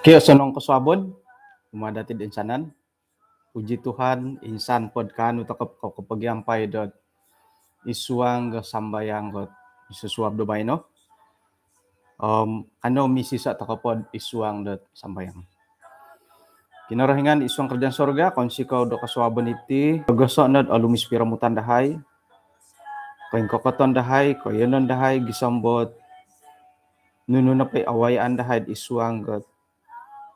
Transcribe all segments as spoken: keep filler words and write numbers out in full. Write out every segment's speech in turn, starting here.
Okey, osonong kosuabon kumaa dati toinsanan. Puji Tuhan, insan pod kaanu toko' kopogiampai dot id suang do sambayang dot id susuab do baino. Om kanou misisa' toko' pod id suang dot sambayang. Kinorohingan id suang kerajaan sorga, kounsikou do kosuabon iti, goso' nod olumis piromutan dahai, koingkokoton dahai, koiyonon dahai, gisom dot nunu nopo i awayaan dahai id suang dot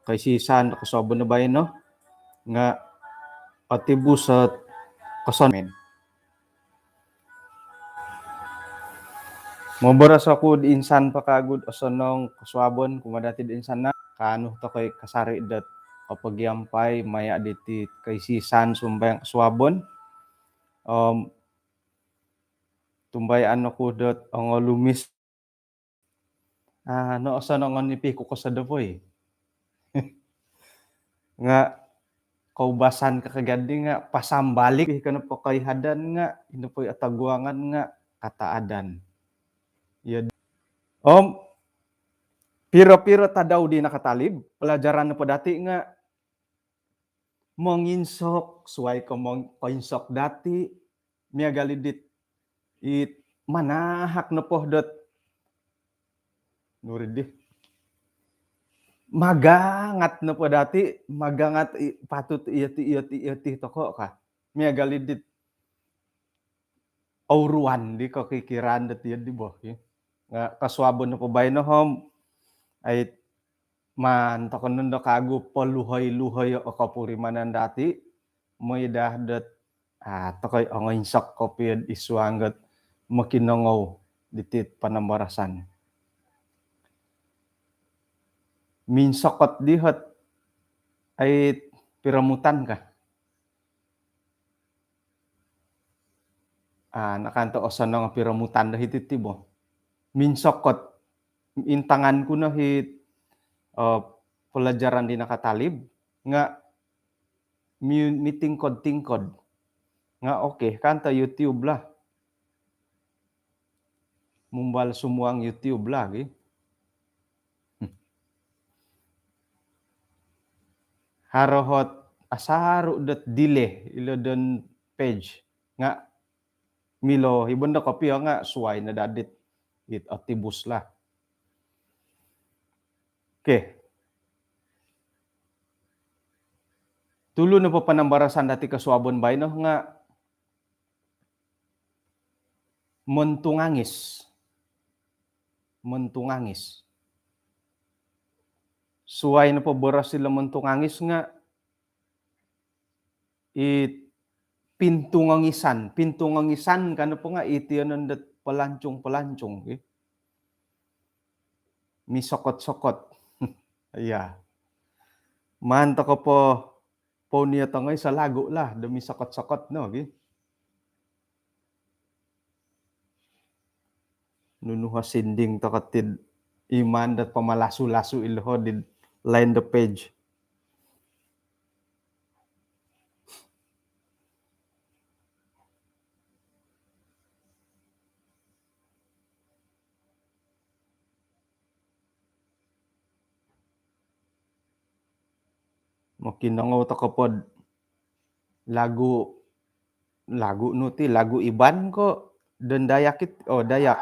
koisisan do kosuabon do baino nga' otibus ot kosonon. Moboros oku do insan po kagu do osonong kosuabon kumaa dati toinsanan. Kaanu toko' kasari' dot kopogiampai maya' diti koisisan sumambayang kosuabon. Om tumbayaan oku dot ongolumis. Aa, noosonong o nipi ku kosodopoi. Nga' koubasan ka kagadi nga' pasambalik, iko nopo koihadan nga' ino po i otoguangan nga' kataadan. Iyo. Om piro-piro tadau di nakatalib, pelajaran nopo dati nga' monginsok, suwai ko mong-, koinsok dati, miagal i dit, it manahak nopo dot, nuri di. Magangat nopo dati, magangat i, patut iyo ti, iyo ti, iyo ti toko' ka. Miagal i dit ouruan di kokikiran dot iyo di bo, ya. Nga' kosuabon nopo baino om, ai, maan toko' nondo kagu poluhoi-luhoi o kopurimanan dati, moi daa dot, aa, toko' ongoinsok kopio id suang dot mokinongou diti panambarasan. Minsokot di ot, ai, piromutan ka. Aa, nakanto' osonong piromutan do hiti ti bo. Minsokot, intangan ku no it, eh, pelajaran di nakatalib, nga' mi-, mitingkod-tingkod. Nga' okey, kanto' YouTube lah. Mumbal sumuang YouTube lah gi. Haro ot asaru dot delay ilo don page. Nga' milo i bondo kopio nga' suwai no daa dit it otibus lah. Okey. Tulu nopo panambarasan dati kosuabon baino nga' montungangis. Montungangis. Suwai nopo boros ilo montungangis nga' it pintungongisan, pintungongisan ka nopo nga' iti onon dot pelancung-pelancung, eh. Misokot-sokot. Iya. Maan toko' po, po nio tongoi salagu lah do misokot-sokot no, gi. Nunu o sinding toko' tid iman dot pamalasu-lasu ilo ho di lain do page. Mokinongou toko' pod lagu, lagu nu ti, lagu Iban ko' don Dayak it-, oh, Dayak.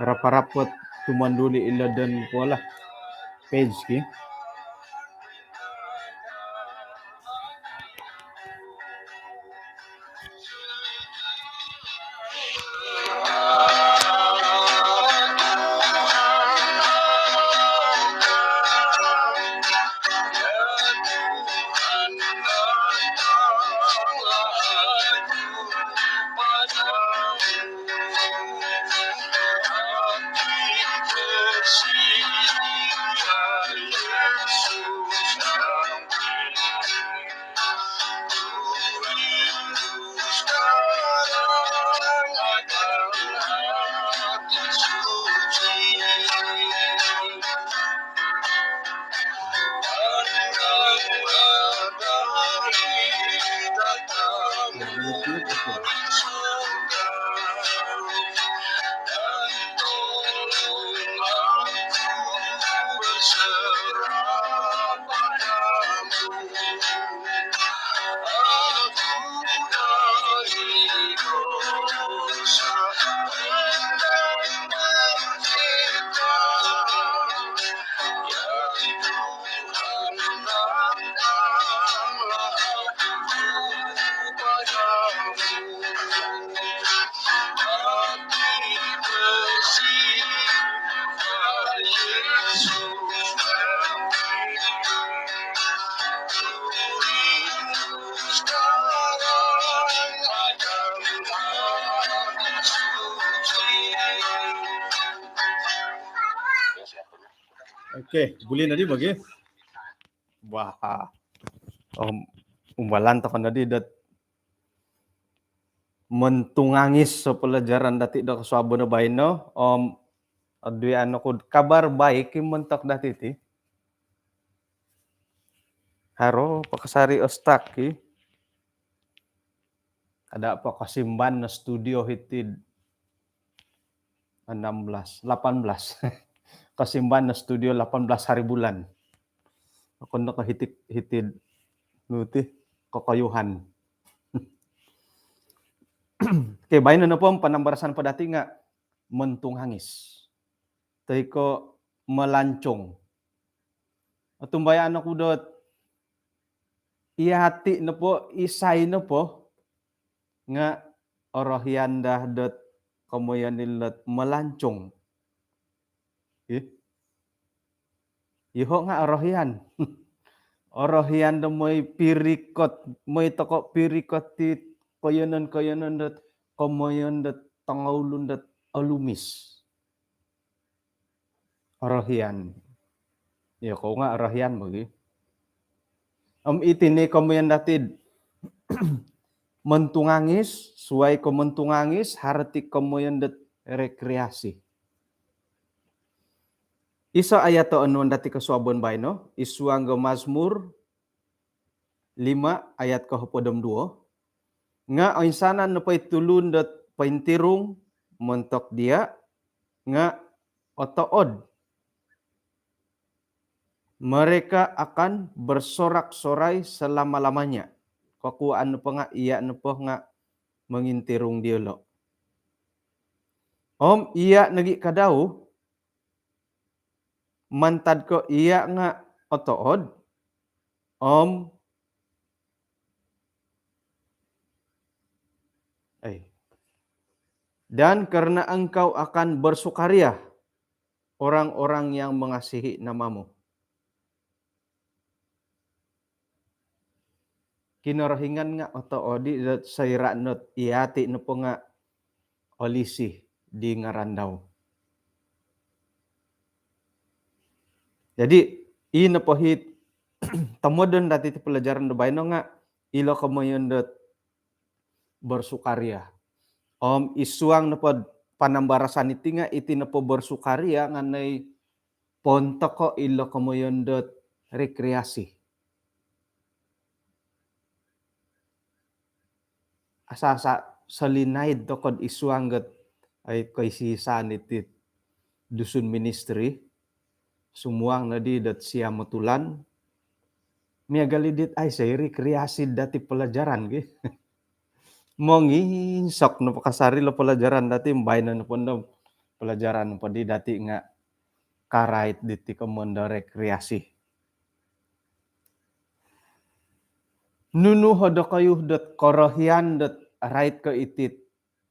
Arap-arap ot tumanduli ilo don po lah. Page ki. Okey, buli nodi bagi. Wah. Om umbalan tokou nodi dot montungangis o pelajaran dati do kosuabon do baino. Om adui anu kud kabar baik i montok dati ti. Haro pakasari ostak i. Ada apa kasimban no studio hitid enam belas, lapan belas. Kasimban no studio lapan belas hari bulan. Aku nak hitid hitid nuti kokoyuhan. Okey, baino nopo panambarasan po dati nga montungangis. Toi ko melancung. Otumbayaan oku dot iyati nopo, isai nopo nga orohian daa dot komoyon ilot melancung. Ih. Iho nga orohian. Orohian do moi pirikot, moi tokou pirikot ti koyonon-koyonon dot komoyon dot tongoulun dot olumis. Orohian. Iyo kou nga orohian bagi. Om iti no komoyon dati dot montungangis, suai ko montungangis, haro ti komoyon dot rekreasi. Iso ayat do onuon dati kosuabon baino, id suang do Mazmur lima ayat kohopod om duo. Nga oinsanan nopo i tulun dot pointirung montok dia nga otood. Mereka akan bersorak-sorai selama-lamanya. Kokuaan nopo nga iya nopo nga mongintirung diolo. Om iya nogi kadau, mantad ko iya nga otood, om, eh, dan karena engkau akan bersukaria, orang-orang yang mengasihi namamu. Kinorohingan nga otood i dot soira not iyati nopo nga olisi di ngaran dau. Jadi, i nopo hit tomodon dati ti pelajaran do baino nga ilo komoyon dot bersukaria. Om id suang nopo panambarasan iti nga iti nopo bersukaria nga noi pontoko ilo komoyon dot rekreasi. Asa-asa solinaid tokou id suang dot ai koisi-isaan iti Dusun Ministry, sumuang nodi dot siam o tulan, miagal i dit aiso i rekreasi dati pelajaran ki. Monginsok nopo kasari lo pelajaran dati, baino nopo ndo pelajaran nopo di dati nga karait diti komoyon do rekreasi. Nunu ho dokoyu dot korohian dot rait ko iti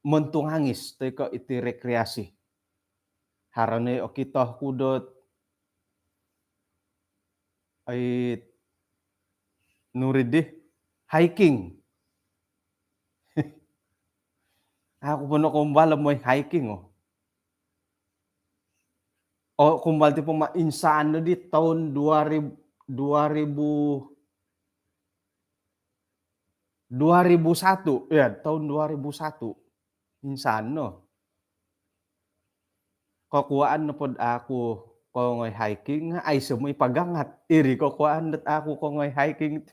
montungangis toi ko iti rekreasi? Haro no i okito ku dot ai nuri di hiking. Aku po nokoumbal moi hiking o. O, koumbal ti po ma insan no di toun dua ribu, dua ribu, dua ribu satu, ya, toun dua ribu satu. Insan no. Kokuaan nopo dot aku kongoi hiking, aiso moi pagangat. Iri kokuaan dot aku kongoi hiking.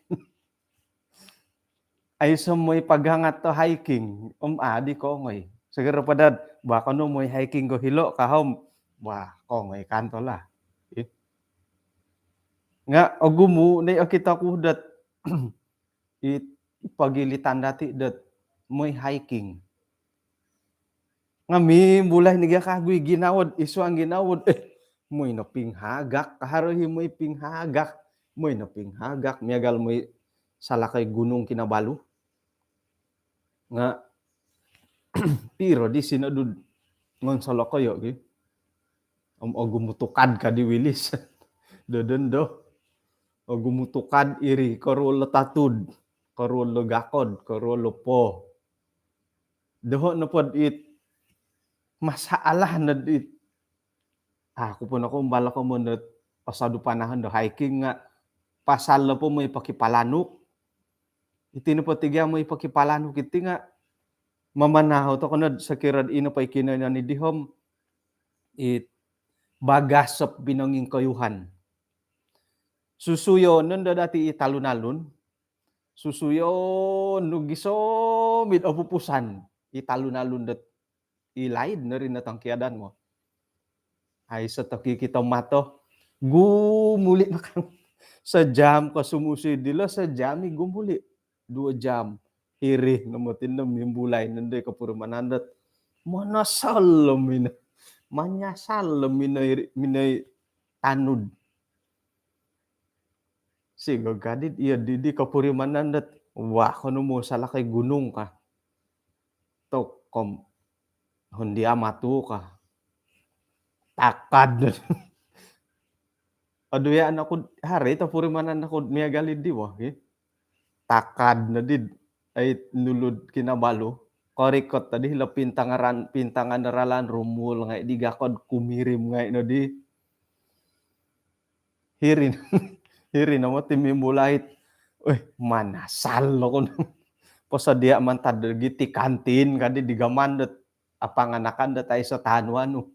Aiso moi pagangat do hiking, om adi kongoi. Segera po dot, bah, kanou moi hiking ko hilo ka om, wah, kongoi kanto lah. Ih. Nga ogumu no i okito ku dot i pogilitan dati dot moi hiking. Nga mimbulai nogi kagu i ginawo dot, id suang ginawo dot, eh, moi no pinghagak, haro i moi pinghagak, moi no pinghagak, miagal moi salakoi Gunung Kinabalu. Nga piro di sinodu dot ngonsolokoi ki. Om ogumu tukad ka di Wilis. Dodon do. Ogumu tukad iri, koruol lo tatud, koruol lo gakod, koruol lo po. Doho nopo dit masalah no dit. Aku po nokoumbal komoyon dot osodu panahon do hiking nga pasal nopo moi pokipalanuk. Iti nopo tiga moi pokipalanuk iti nga mamanau tokou nod sokiro ino po i kinoinon di hom it bagasop binongingkoyuhan. Susuyo nondo dati i talun-alun. Susuyo nu gisom id opupusan i talun-alun dot i laid nori no tongkiadan mo. Aiso toki kito mato. Gumuli no kan. Sejam ko sumusi dilo, sejam i gumuli. Dua jam. Hiri no moti no mimbulai nondo i kopurimanan dot monosol lo mino. Manyasal lo mino iri, mino i tanud. Sigo gadit iyo didi kopurimanan dot wah kono mo salakai gunung ka. Tokom hondia matu ka. Takad. Aduh ya anakku, hari itu purimanan aku miagal di wah ki. Takad nodi ai nulud Kinabalu. Korikot tadi lo pintangaran, pintangan ralan rumul ngai di gakod kumirim ngai nodi. Hiri, hiri no moti mimbulai it. Weh, manasal lo kono. Posodia mantad giti kantin kadi di gaman dot apanganakan dot aiso tanu anu.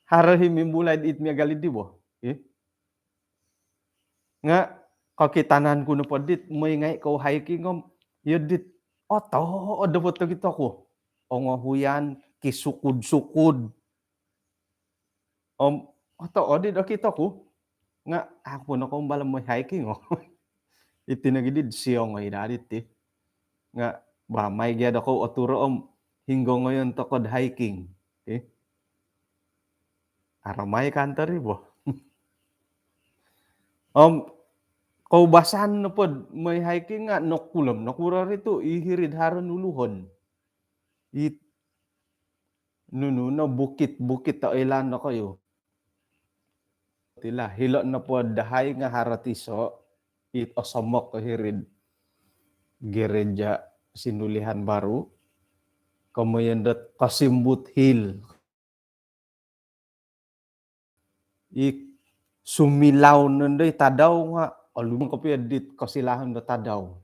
Haro hi mimbulai it miagal di bo. Eh? Nga kokitanan ku nopo dit moi ngai kou hiking om iyo dit oto odo foto kito ku. Ongohuyan kisukud-sukud. Om oto odi do kito ku nga aku po nokoumbal moi hiking o. Iti nogi di siong oi dadi ti. Nga ba mai gia do kou oturo om hinggo ngoyon tokod hiking. Eh? Aramai kantor i bo. Om koubasan nopod moi hiking nga nokulom nokuror itu ihirid haron uluhon. It nunu no bukit-bukit to ilan no koyo. Tila hilo nopo dahai nga harot iso it osomok ko hirid gereja Sinulihan Baru. Komoyon dot Kosimbut Hill. I sumilau nondo i tadau nga olumang kopio dit kosilahon do tadau.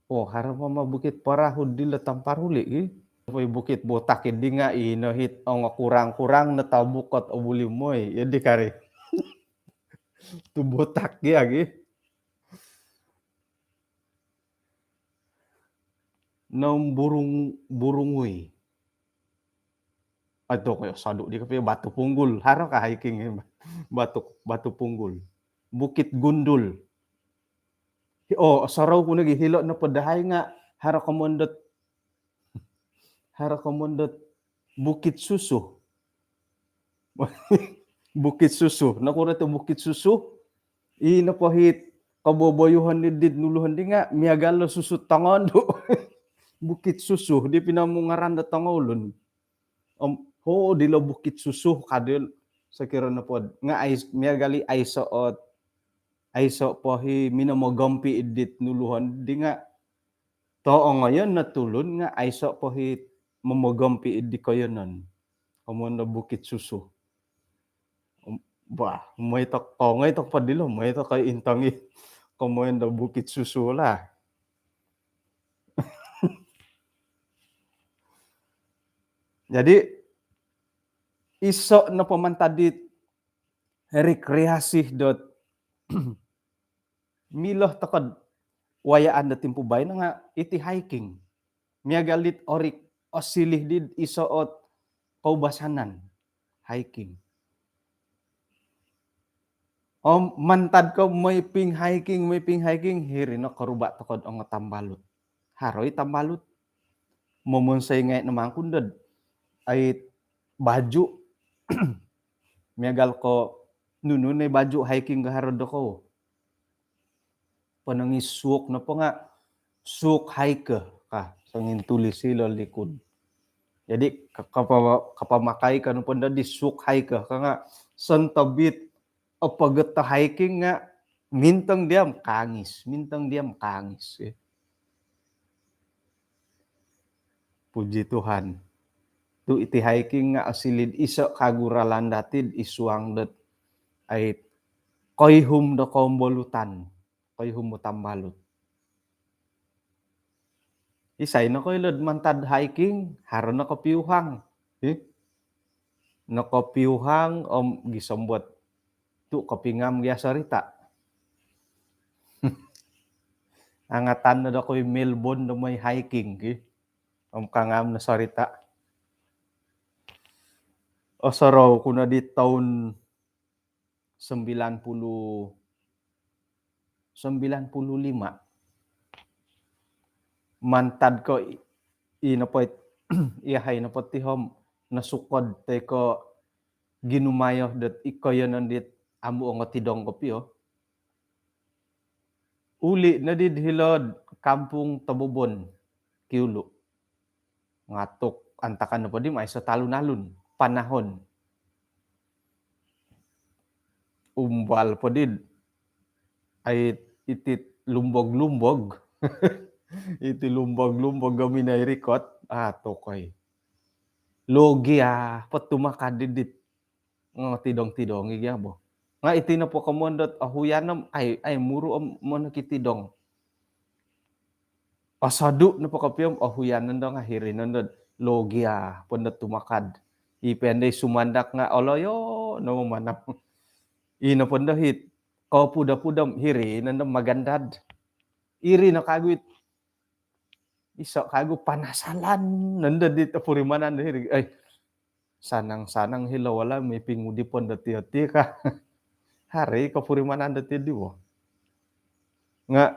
Oh, haro mama Bukit Parahu di lo Tamparuli i. Poi Bukit Botak i di nga ino hit ongo kurang-kurang no tau bukot obuli moi. Ya di kari. Tu botak ya gi. Nom burung burungui. Aduh koyo sadu di kopio Batu Punggul. Haro ka hiking batu Batu Punggul. Bukit Gundul. Oh, sorou ku nogi hilo nopo dahai nga haro komondot haro komondot Bukit Susu. Bukit Susu. Nokuro tu Bukit Susu? I nopo hit koboboyuhon di dit nuluhon di nga miagal lo susu tongondu. Bukit Susu di pinamungaran do tongoulun. Om ho di lo Bukit Susu kadil sokiro nopo nga ais miagal i aiso ot aiso po hi minomogompi idit nuluhon di nga to ongoyon no tulun nga aiso po hi momogompi idi koyonon. Komoyon do Bukit Susu. Bah, moi tok kongoi tok padilo moi tok kai intangi. Komoyon do Bukit Susu lah. Jadi iso no pemantadit rekreasi dot milo tokod wayaan do timpu baino nga iti hiking. Miagal dit orik osilih di iso ot koubasanan hiking. Om mantad ko moi ping hiking, moi ping hiking, hiri no koruba tokod ongo tambalut. Haroi tambalut. Momonsoi ngai no mangkun dod ai baju. Miagal ko nunu no baju hiking ga haro dokou. Ponongi suuk nopo nga suuk hiker ka songin tulis ilo likun. Jadi kapamakai ka nopo di suuk hiker ka nga sontobit apagat hiking nga mintong diam kangis, mintong diam kangis. Puji Tuhan. Tu' iti hiking nga' osiliu do iso' kagu ralan dati'd isuang dot ai koihum do kombolutan, koihum do tambalut. Isai nokoilo'd mantad hiking, haro nokopiuhang. Hi? Nokopiuhang om gisom dot tu' kopingam gia sorita'. Angatan no dokoyu Melbourne do moi hiking ki. Om kangam no sorita'. Osorou ku no di toun sembilan puluh, sembilan puluh lima. Mantad ko i, i nopo it, iyahai nopo ti om nosukod toi ko ginumayo dot i koiyonon dit amu' ongotidong kopio. Uli' noddi hilo'd Kampung Tobobon, Kiulu. Nga' tu' antakan nopo di om aiso talun-alun, panahon. Umbal po di ai iti lumbog-lumbog. Iti lumbog-lumbog om ino i rikot. Ah, tokoi. Logi a' po tumakad di dit. Nga' tidong-tidong i' gia bo. Nga' iti nopo komoyon dot ohuyan om ai, ai muru om monokitidong. Osodu' nopo kopio om ohuyan nondo nga' hiri nondo logi a' po nondo tumakad. I po nondo i sumandak nga' oloyo no mamanau. I nopo nondo it kopudo-pudo om hiri nondo magandad. Iri no kagu it iso' kagu panasalan nondo di topurimanan do hiri. Ai, sanang-sanang hilo wala' mipingudipon do tiyo ti ka. Haro i kopurimanan do tiyo di bo. Nga'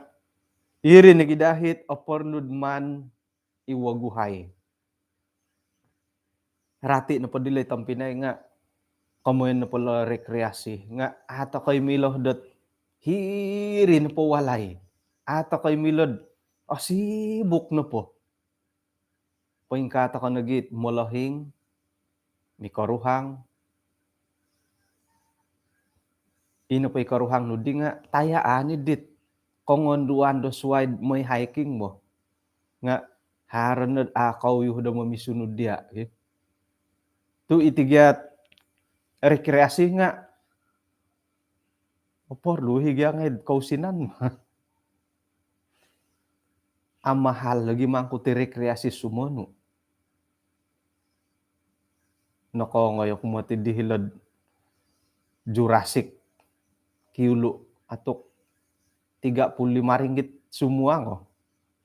iri nogi dahit oporlu'd maan i woguhai. Rati nopo dilo i tompinai nga' komoyon nopo lo rekreasi nga' a' tokoi milo dot hiri nopo walai. A' tokoi milo'd osibuk nopo. Poingkaa toko nogi molohing, mikoruhang. Ino po i koruhang nu di nga' tayaan i' dit kongonduan do suwai'd moi hiking bo. Nga' haro nod a' kouyuh do momisunud diya' ki. Tu' iti gia't rekreasi nga' oporlu i' gia ngai'd kousinan. Amahal logi mangku ti rekreasi sumonu. Nokoongoi oku moti di hilo'd Jurassic Kiulu atuk tiga puluh lima ringgit sumuang o.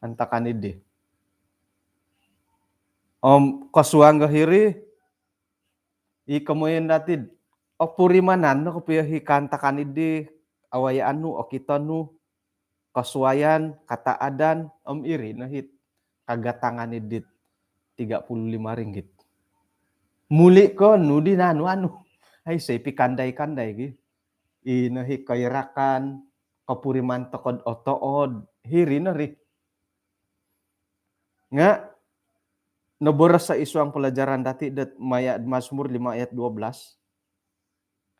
Antakan i' di. Om kosuang go hiri i komoyon dati'd opurimanan no kopio i kaantakan i' di awayaan nu, okito nu, kosuayan, kataadan, om iri no it kagatangan i' dit tiga puluh lima ringgit. Muli' ko nu di nanu-anu. Aiso i' pikandai-kandai gi. Ino i' koirakan, kopuriman toko'd otood, hiri no ri. Nga' noboros i' suang pelajaran dati' dot maya' Mazmur lima ayat dua belas.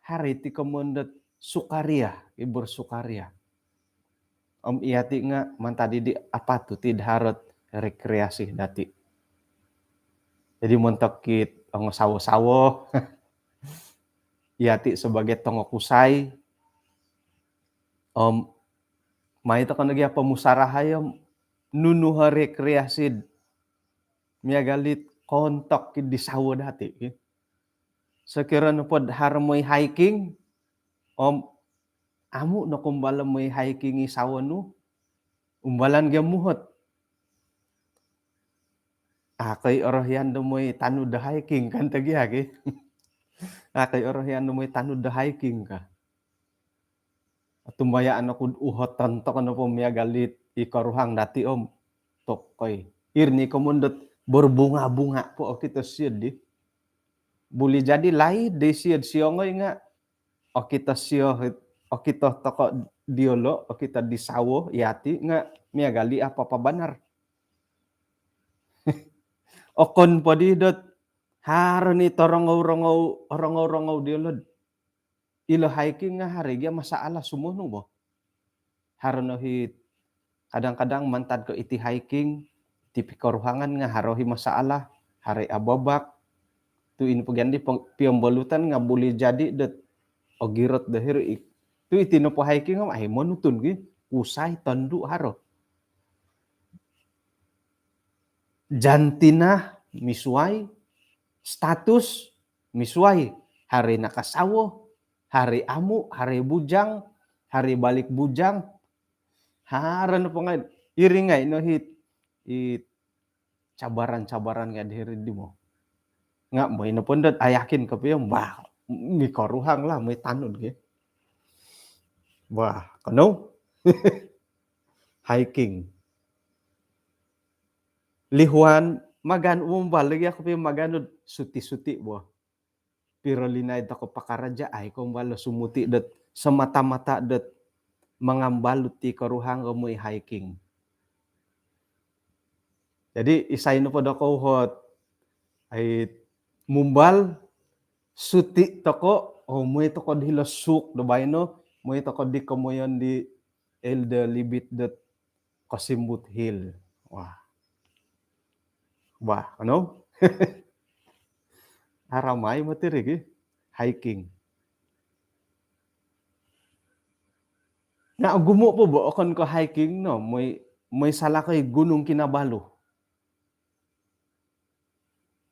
Haro iti komoyon dot sukaria, i bersukaria. Om iyati' nga' mantad i' di apatut i'd haro't rekreasi dati'. Jadi montok it ongo sawo-sawo, iyati' sebagai tongo kusai, om mai toko nogi pomusarahai om nunu o rekreasi'd miagal it koontok i' di sawo dati' ki. Sokiro nopod haro moi hiking om amu' no kumbal moi hiking i sawo nu, umbalan gia muhot. A' ko i' orohian do moi tanud do hiking kan tagi aki. A' ko i' orohian do moi tanud do hiking ka. Tumbayaan oku'd uhoton toko nopo miagal it i koruhang dati' om tokoi. Iri ni komoyon dot berbunga-bunga po okito sio di. Buli jadi laid di sio di siongoi nga' okito sio, okito toko diolo', okito di sawo iyati' nga' miagal i' apa-apa banar. Okon po di dot haro ni torongou-rongou, rongou-rongou diolo'd ilo hiking nga' haro i' gia masalah sumonu bo. Haro no i kadang-kadang mantad ko iti hiking, iti pikoruhangan nga' haro i' masalah, haro i' ababak, Tu' ino pogi andi piombolutan nga' buli jadi dot ogirot do hiri. Tu' iti nopo hiking om ai monutun gi, kusai, tondu' haro. Jantina misuai, status misuai, hari nakasawo, hari amu', hari bujang, hari balik bujang. Haro nopo ngai', iri ngai' no hit, it cabaran-cabaran ngai' diri di mo. Nga' moi nopo ndot ayakin kopio, bah, mikoruhang lah, moi tanud gi. Bah, kono hiking. Lihuan, magan umbal lagi aku pi maganud suti-suti bo. Piro linaid toko pakaraja ai kombal lo sumuti dot semata-mata dot mangambalut ti koruhang ko moi hiking. Jadi isai nopo do kouhot ai mumbal suti toko, oh, moi toko di hilo suk do baino, moi toko di komoyon di Elder Libit dot Kosimbut Hill. Wah. Wah, ano? Aramai mati rigi hiking. Na gumu po bo okon ko hiking no, moi, moi salakoi Gunung Kinabalu.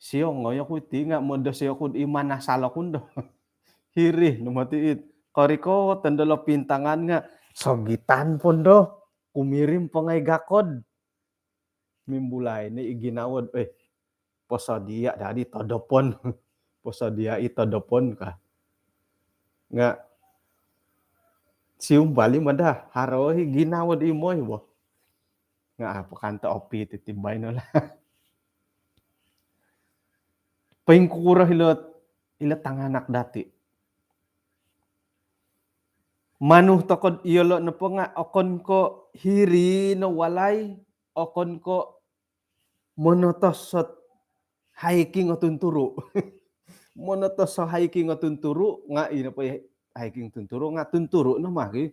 Siong ngoyo ku ti nga modo sio ku iman asal okun do. Hiri no mati it. Koriko tendo lo pintangan nga sogitan pon do. Kumirim po ngai gakod. Mimbulai ni i ginawo, eh, posodia dadi todopon. Posodia i todopon ka. Nga siumbali mada haro i ginawo di moi bo. Nga apa kanto opi titi baino lah. Poingkuro hilo, hilo tanganak dati. Manu tokod iyolo nopo nga okon ko hiri no walai, okon ko monotos ot hiking o tunturu. Monotos o hiking o tunturu nga ino po hiking tunturu nga tunturu no magi.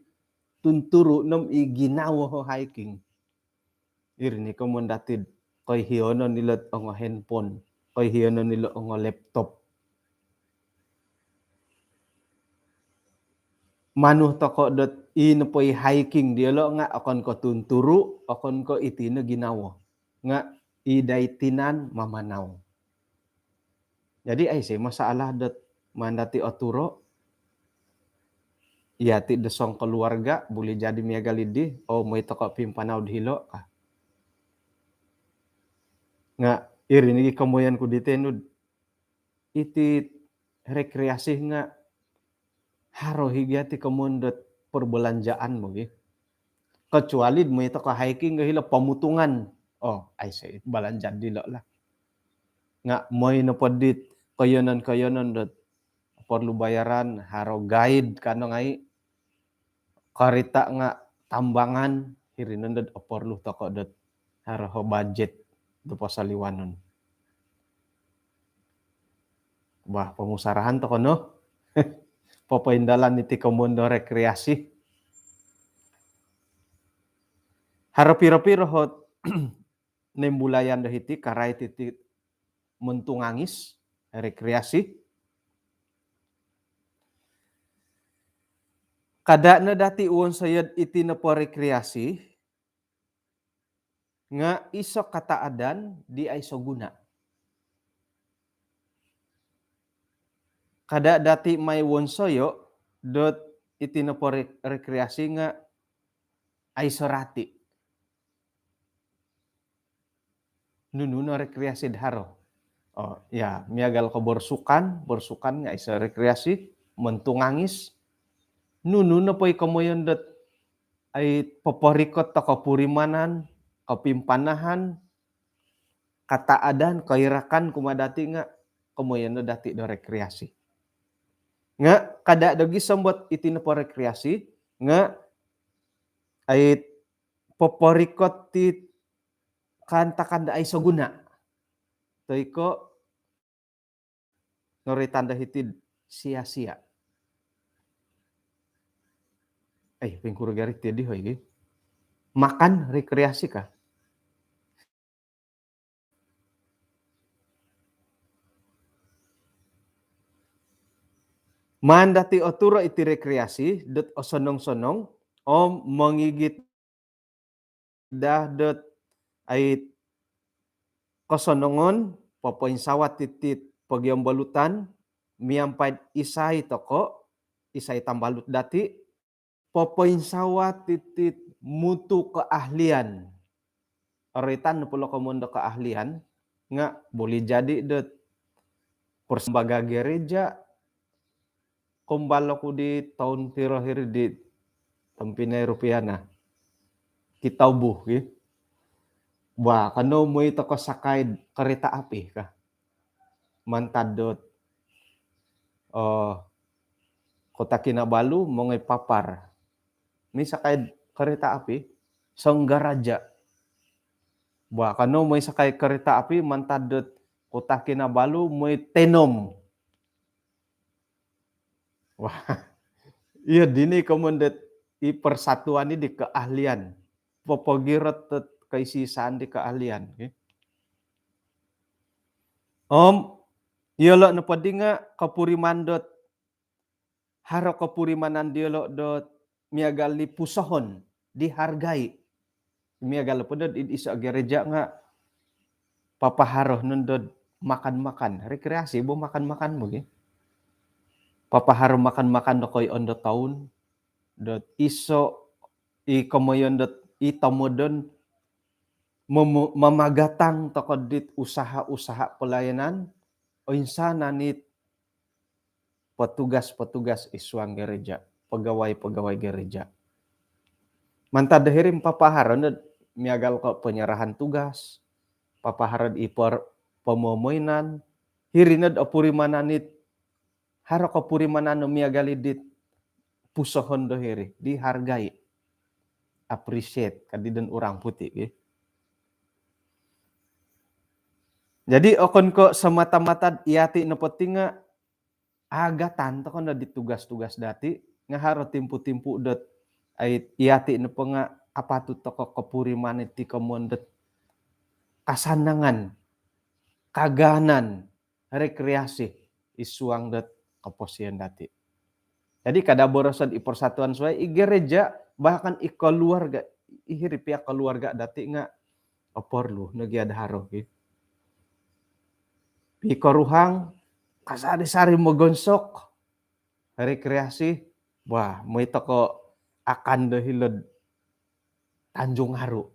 Tunturu nom i ginawo o hiking. Iri ni komon datid koihionon ilo ongo handphone, koihionon ilo ongo laptop. Manu toko dot i nopo i hiking diolo nga okon ko tunturu, okon ko iti no ginawo. Nga i dai tinan mamanau. Jadi ai si masalah dot mandati oturo. Iya ti do song keluarga buli jadi miagal idi, oh, moi toko pimpanau di hilo ka. Nga iri ni komoyon ku di tenud. Iti rekreasi nga haro higi ati komoyon dot perbelanjaan mo gi. Kecuali moi toko hiking ga hilo Pamutungan. Oh, ai si balanja dilo lah. Nga moi nopo dit koyonon-koyonon dot perlu bayaran, haro guide kano ngai. Karita nga tambangan, hiri nondo dot perlu toko dot haro ho budget do pasaliwanon. Bah, pomusarahan toko no. Popoindalan iti komoyon do rekreasi. Haro piro-piro hot nimbulayan do hiti karai titi montungangis, rekreasi. Kada no dati wonsoyod iti nopo rekreasi nga iso kataadan di aiso guna. Kada dati mai wonsoyo dot iti nopo re-, rekreasi nga aiso rati. Nunu no rekreasi do haro. Oh, ya, miagal ko bersukan, bersukan nga iso rekreasi, montungangis. Nunu nopo i komoyon dot ai poporikot do kopurimanan, kopimpanahan, kataadan, koirakan kumaa dati nga komoyon no dati do rekreasi. Nga kada do gisom dot iti nopo rekreasi nga ai poporikot ti kaantakan do aiso guna. Toi ko noroitan do hiti'd sia-sia. Eh, poingkuro gari ti di hoi gi. Makan rekreasi ka? Maan dati' oturo' iti rekreasi dot osonong-sonong om mongigit daa dot ai kosonongon, popoinsawat iti't pogiambalutan miampai'd isai toko', isai tambalut dati', popoinsawat iti't mutu keahlian. Roitan nopo lo komoyon do keahlian nga' boleh jadi dot persembaga gereja, kombal oku di toun piro hiri di tompinai rupiah na. Kitabuh gi. Bah, kanou moi toko' sakai'd kereta api ka. Mantad dot, eh, Kota Kinabalu mongoi Papar. Moi sakai'd kereta api, Singaraja. Bah, kanou moi sakai kereta api mantad dot Kota Kinabalu moi Tenom. Wah, iyo dini komoyon dot i persatuan ni di keahlian. Popogirot dot keisi-isaan di keahlian, okey. Om iyolo' nopo di nga' kopuriman dot, haro kopurimanan diyolo' dot miagal di pusohon, dihargai. Miagal po dot id iso' gereja nga' papaharo nondo dot makan-makan, rekreasi bo makan-makan bo gi. Papaharo makan-makan do koiyoon do toun, dot iso' i komoyon dot i tomodon mom-, mamagatang toko' dit usaha-usaha pelayanan, oinsanan it petugas-petugas id suang gereja, pegawai-pegawai gereja. Mantad do hiri papaharo nod miagal ko' penyerahan tugas, papaharo i per-, pomomoinan, hiri nod opurimanan it, haro kopurimanan no miagal i dit pusohon do hiri, dihargai, appreciate, ka di don orang putih, gi. Jadi, okon ko' semata-mata iyati' nopo ti nga' agatan toko' no di tugas-tugas dati', nga' haro timpu-timpu dot ai iyati' nopo nga' apatut toko' kopuriman iti komoyon dot kasanangan, kagaanan, rekreasi id suang dot koposion dati'. Jadi, kada boroso'd i persatuan suai, i gereja, bahkan i keluarga, i hiri pia keluarga dati' nga' oporlu nogi ad haro gi. Pi koruhang, kasari-sari mogonsok, rekreasi, wah, moi toko' akan do hilo'd Tanjung Aru.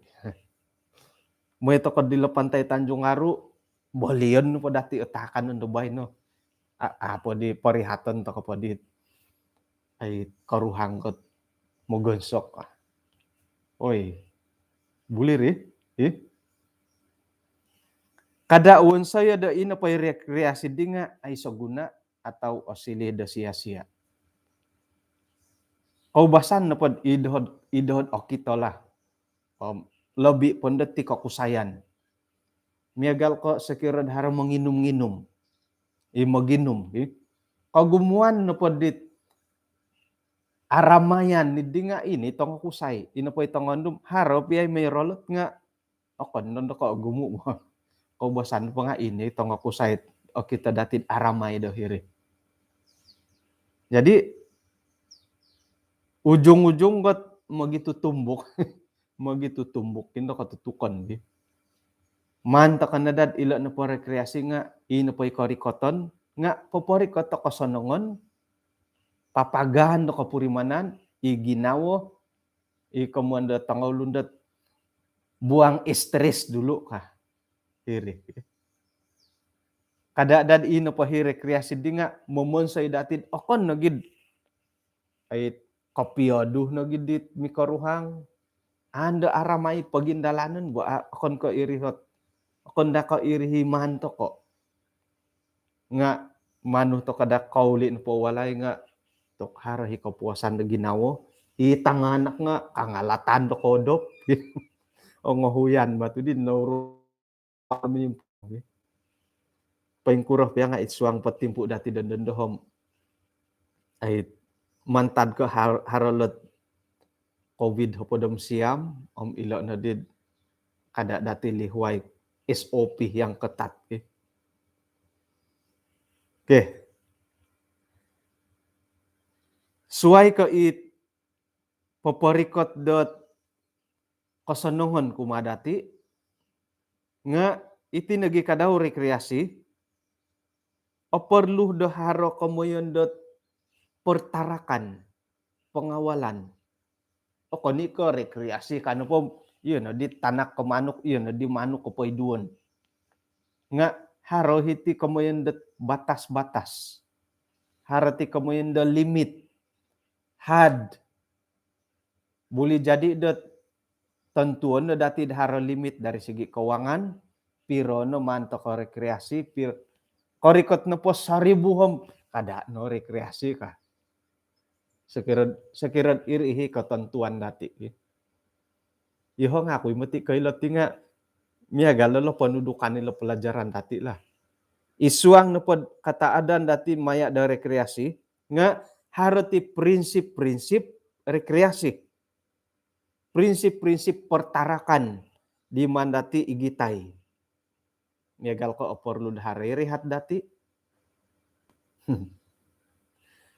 Moi toko' dilo pantai Tanjung Aru, bolion po dati' o taakanon do baino. A-, apo di porihaton toko' po di ai koruhang kot mogonsok. Oi, bulir, ih. Ih. Kada wonsoyo do ino po i rekreasi di nga' aiso guna atau osiliu do sia-sia. Koubasan nopod i doho'd, i doho'd okito lah. Om lobi pondo ti kokusayan. Miagal ko' sokiro'd haro monginum-nginum. I moginum, i. Kogumuan nopod dit aramayan ni di nga' ino tongokusai. Ino po i tongondum, haro pia i moi rolot nga' okon nondo ko' ogumu'. Koubasan po nga' ino tongokusai, okito dati'd aramai do hiri. Jadi, ujung-ujung kot mogitutumbuk. Mogitutumbuk, ino kotutukon gi. Maan toko' no dad ilo nopo rekreasi nga' ino po i korikoton, nga' poporikot o kosonongon, papagaan do kopurimanan, i ginawo, i komoyon do tongoulun dot buang stres dulu ka. Hiri. Kada dad ino po hi rekreasi di nga' momonsoi dati'd okon nogi'd ai kopiodu nogi dit mikoruhang. Ando aramai pogindalanon bo, a-, okon ko' iri hot. Okon daa ko' iri hi maan toko'. Nga' manu toko' daa kouli' nopo walai nga' tok haro hi kopuasan do ginawo. I tanganak nga' kangalatan do kodop. Ongohuyan matu di nouru Poingkuro pia nga' id suang po timpu dati' dondo om ai mantad ko' har-, haro lot covid hopod om siam, om ilo' noddi kada' dati' lihuai S O P yang ketat, ki. Okey. suai ko it poporikot dot kosonongon kumaa dati, nga iti nogi kadau rekreasi, oporlu do haro komoyon dot pertarakan, pengawalan. Okon i ko rekreasi ka nopo, iyo no di tanak ko manuk, iyo no di manuk ko poiduon. Nga haro hiti komoyon dot batas-batas. Haro ti komoyon do limit. Had. Buli jadi dot tontuon no dati do haro limit dari segi kewangan, piro no maan toko rekreasi, pir-, korikot nopo saribu om, kada no rekreasi ka. Sokiro, sokiro iri ihi ketentuan dati. Iho nga aku i moti koilo ti nga miagal lo pontudukan ilo pelajaran dati lah. Id suang nopo kataadon dati maya do rekreasi, nga haro ti prinsip-prinsip rekreasi. Prinsip-prinsip pertarakan di maan dati igitai. Miagal ko oporlu do haro i rehat dati.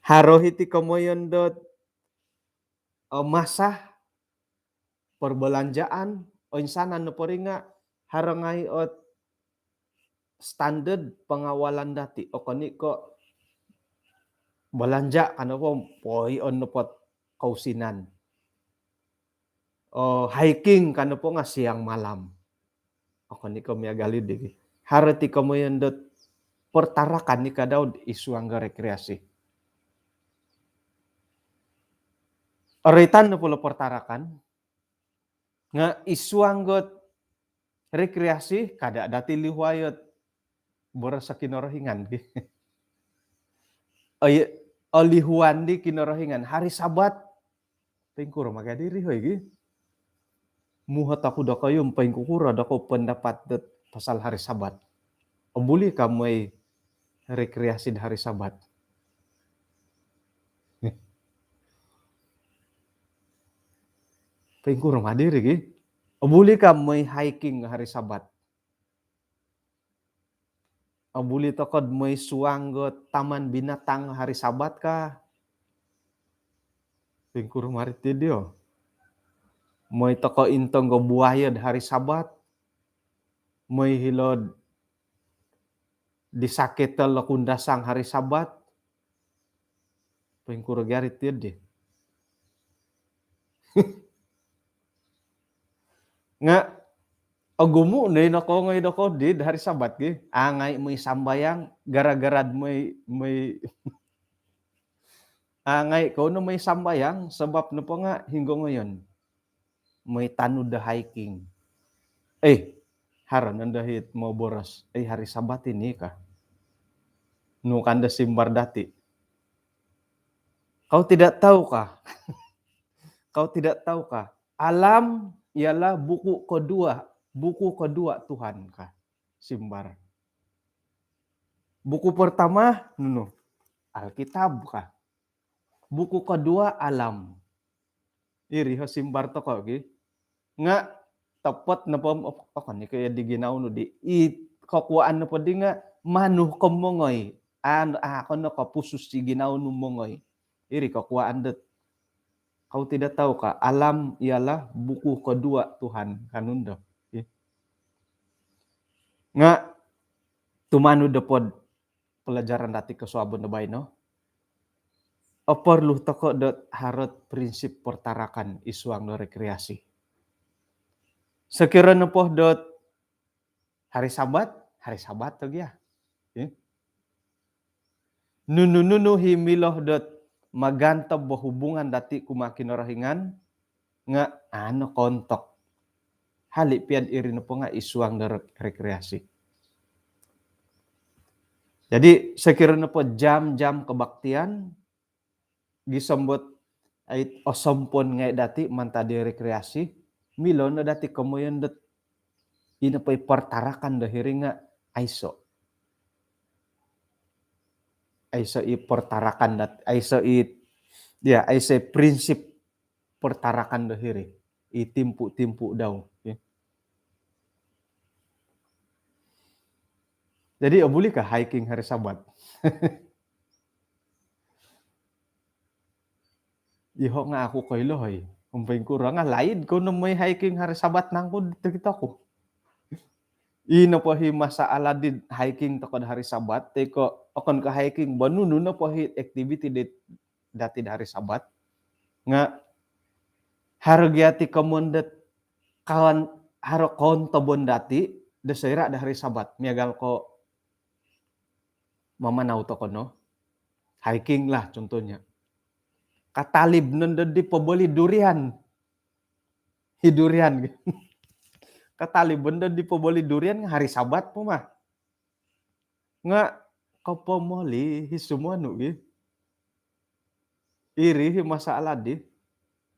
Haro hiti komoyon dot, eh, masa perbelanjaan, oinsanan nopo iri nga haro ngai ot standard pengawalan dati. Okon i ko belanja ka nopo, poion nopo kousinan. Oh, hiking ka nopo nga siang malam. Okon i ko miagal i di. Haro ti komoyon dot pertarakan i kadau id suang do rekreasi. Oroitan nopo lo pertarakan, nga id suang dot rekreasi, kada dati lihuai ot boros Kinorohingan ki. Oi, olihuan di Kinorohingan hari Sabat. Poingkuro maga diri hoi ki. Muhot oku dokoyu om poingkukuro dokoyu pendapat dot pasal hari Sabat. Obuli ka moi rekreasi di hari Sabat? Poingkuro ma diri ki. Obuli ka moi hiking hari Sabat? Obuli toko do moi suang do taman binatang hari Sabat ka? Poingkuro ma iri ti dio? Moi toko intong do buaya do hari Sabat? Moi hilo di Saketel do Kundasang hari Sabat? Poingkuro gia iri ti di? Nga ogumu no i nokoongoi dokoyu di hari Sabat ki. Au ngai moi sambayang gara-gara moi, moi, au ngai kou no moi sambayang sebab nopo nga hinggo ongoyon? Moi tanud do hiking. Eh, haro nondo hiti moboros, eh, hari Sabat ini ka. Nu ka do simbar dati? Kau tidak tahu kah? Kau tidak tahu kah? Alam ialah buku kedua, buku kedua Tuhan ka simbar. Buku pertama, nunu, Alkitab ka. Buku kedua, alam. Iri ho simbar toko ki. Nga topot nopo, oh, okon i ko iyo di ginawo nu di. I kokuaan nopo di nga manu ko mongoi. An, ah, okon no ko pusus i ginawo nu mongoi. Iri kokuaan dot, kau tidak tahu kah, alam ialah buku kedua Tuhan, ka nondo. Ih. Nga tumanud nopo do pelajaran dati kosuabon do baino, oporlu toko dot haro ot prinsip pertarakan id suang do rekreasi. Sokiro nopo dot hari Sabat, hari Sabat to gia. Eh? Nunu-nunu i milo dot magantob do hubungan dati kumaa Kinorohingan nga au no kontok. Hali pia do iri nopo nga id suang do rek-, rekreasi. Jadi, sokiro nopo jam-jam kebaktian, gisom dot ai osompon ngai dati mantad di rekreasi, milo no dati komoyon dot ino po i pertarakan do hiri nga aiso. Aiso i pertarakan dat-, aiso i, ya, aiso i prinsip pertarakan do hiri. I timpu-timpu dau. Ya. Jadi, obuli ka hiking hari Sabat? Iho nga aku koilo hoi. Om poingkuro nga laid ko no moi hiking hari Sabat nangku tokito ku. Ino po hi masalah di hiking toko hari Sabat, tiko okon ko hiking, bonunu no po hi aktiviti di dati di hari Sabat. Nga haro gia ti komoyon dot kawan, haro kontobon dati do soira do hari Sabat. Miagal ko mamanau toko no. Hiking lah contohnya. Katalib nondo di poboli durian. Hi durian. Katalib nondo di poboli durian hari Sabat po mah. Nga kopomoli hi sumonu gi. Iri hi masalah di.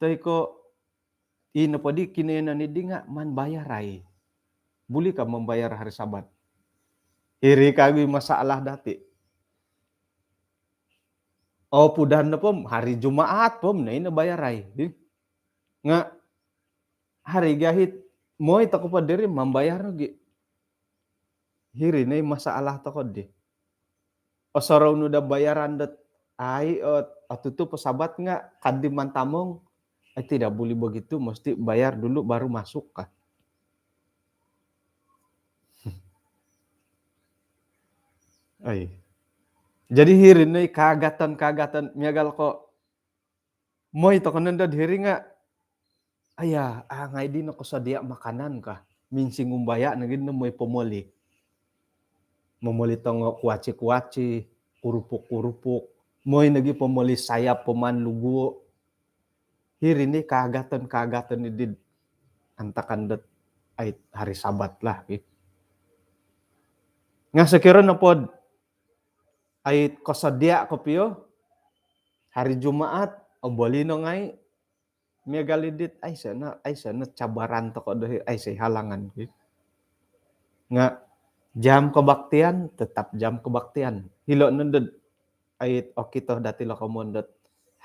Toi ko ino po di kinoiyonon di nga maan bayarai. Buli ka mambayar hari Sabat? Iri kagu masalah dati. Oh, pudan no po hari Jumaat po, na ino bayarai. Hi. Nga hari gahit moi toko po diri mambayar gi. Hiri no masalah toko di. Osorou nu do bayaran dot ai ot otutup Sabat nga kadi mantamong. Eh, tidak boleh begitu, mesti bayar dulu baru masuk kah. Ai. Jadi hiri no kaagatan-kaagatan miagal ko moi toko nondo diri nga aya, ah, ngai di no kosodia makanan kah. Minsingumbaya nogi no moi pomoli. Momoli tongo kuaci-kuaci, kurupuk-kurupuk. Moi nogi pomoli sayap po maan luguo. Hiri ni kaagatan-kaagatan di antakan dot ai hari Sabat lah. Nga sokiro nopo dot ai kosodia kopio hari Jumaat, oboli no ngai. Miagal i dit, aiso no, aiso no cabaran toko do, aiso halangan. Nga jam kebaktian, tetap jam kebaktian. Hilo nondo dot ai okito dati lo komoyon dot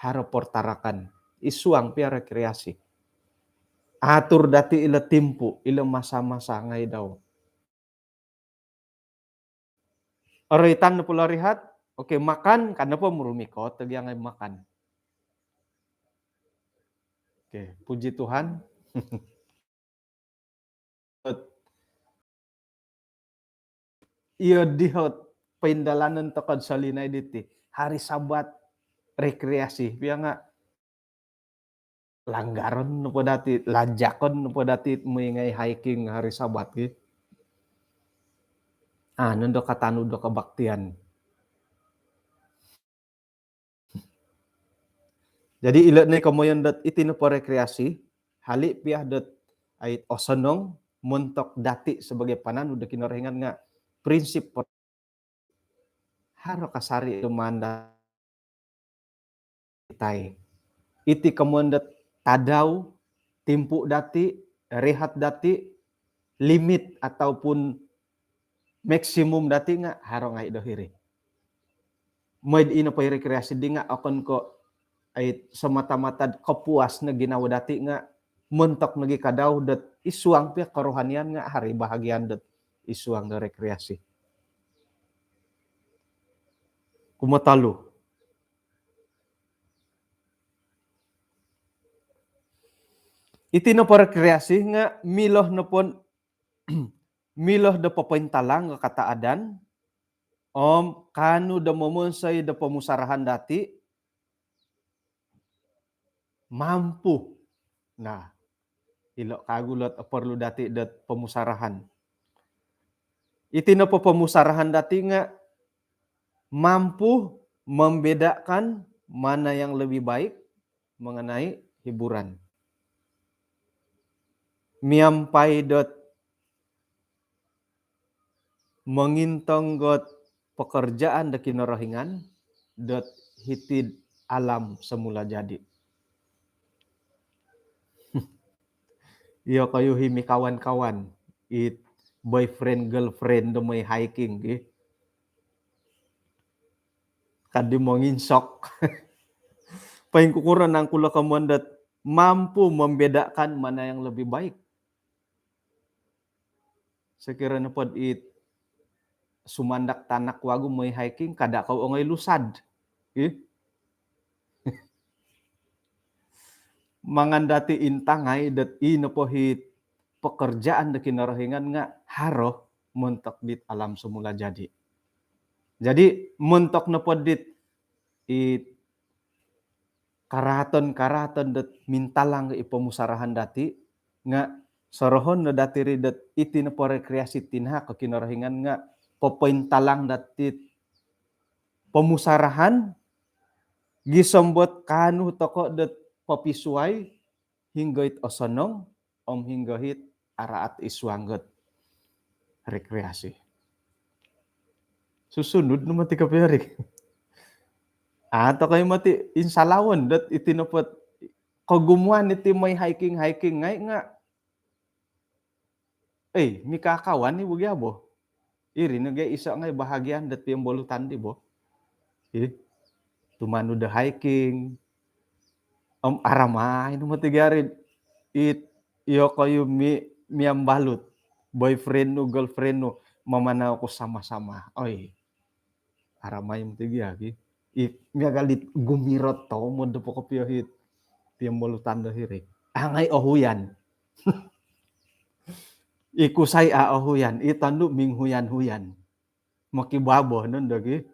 haro pertarakan. Id suang pia rekreasi. Atur dati ilo timpu, ilo masa-masa ngai dau. Oroitan no pulo rihat, oke, makan, kada po murumi ko, togi ngai makan. Oke, puji Tuhan. Iyo dihot paindalanon toko do solinaid diti. Hari Sabat rekreasi, pia nga langgaron nopo dati, lajakon nopo dati moi ngai hiking hari Sabat gi. Ah, nondo katanud do kebaktian. Jadi ilo ni komoyon dot iti nopo rekreasi, hali pia dot ai osonong montok dati sebagai pananud do Kinorohingan nga prinsip haro kasari do manda tai. Iti komoyon dot tadau, timpu dati, rehat dati, limit ataupun maksimum dati nga haro ngai do hiri. Moi ino po rekreasi di nga okon ko ai semata-mata kepuas no ginawo dati nga montok nogi kadau dot id suang pia kerohanian nga hari bahagian dot id suang do rekreasi. Kumotolu. Iti nopo rekreasi nga milo nopo milo do popointalang do kataadan om kaanu do momonsoi do pomusarahan dati mampu. Nah, ilo kagu lot perlu dati dot pomusarahan. Iti nopo pomusarahan dati nga mampu membedakan mana yang lebih baik mengenai hiburan. Miampai dot mongintong got pekerjaan do Kinorohingan dot hiti'd alam semula jadi. Iyo koyu hi mikawan-kawan, it boyfriend girlfriend do moi hiking gi. Kadi monginsok. Poingkukuro nangku lo komoyon dot mampu membedakan mana yang lebih baik. Sokiro nopo dot it sumandak tanak wagu moi hiking, kada kou ongoi lusad. Ih. mangan dati intangai dot i nopo hit pekerjaan do Kinorohingan nga haro montok dit alam semula jadi. Jadi montok nopo dit i karaton-karaton dot mintalang i pomusarahan dati nga sorohon no dati ri dot iti nopo rekreasi tinahak o Kinorohingan nga popointalang dati pomusarahan gisom dot kaanu toko dot popisuai hinggo it osonong om hinggo it araat id suang dot rekreasi. Susunud no moti kopio ri. Atau koi moti insalawon dot iti nopo kogumuan iti moi hiking-hiking ngai nga eh, mikakawan ni bo gia bo. Iri no gia iso ngai bahagian dot piombolutan di bo. Ih, tumanud do hiking. Om aramai no moti gia ri it iyokoyu mi miambalut. Boyfriend nu, girlfriend nu, mamanau ko sama-sama. Oi. Aramai moti gia ki. I miagal dit gumirot tomod do pokopio hit piombolutan do hiri. Angai ohuyan. I kusai a ohuyan, i tondu minghuyan-huyan. Mokibabo nondo ki.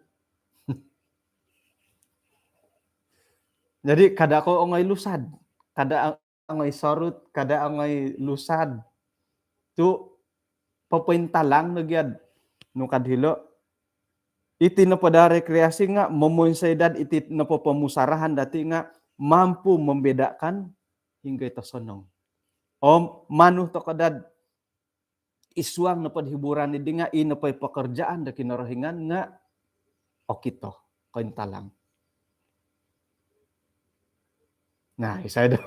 Jadi kada ko ongoi lusad, kada ongoi sorut, kada ongoi lusad. Tu popointalang no gia dot nu kad hilo. Iti nopo da rekreasi nga momonsoi dot iti nopo pomusarahan dati nga mampu membedakan hinggo it osonong. Om manu toko dot id suang nopo hiburan di nga i nopo pekerjaan do Kinorohingan nga okito, kointalang. Nah, isai do.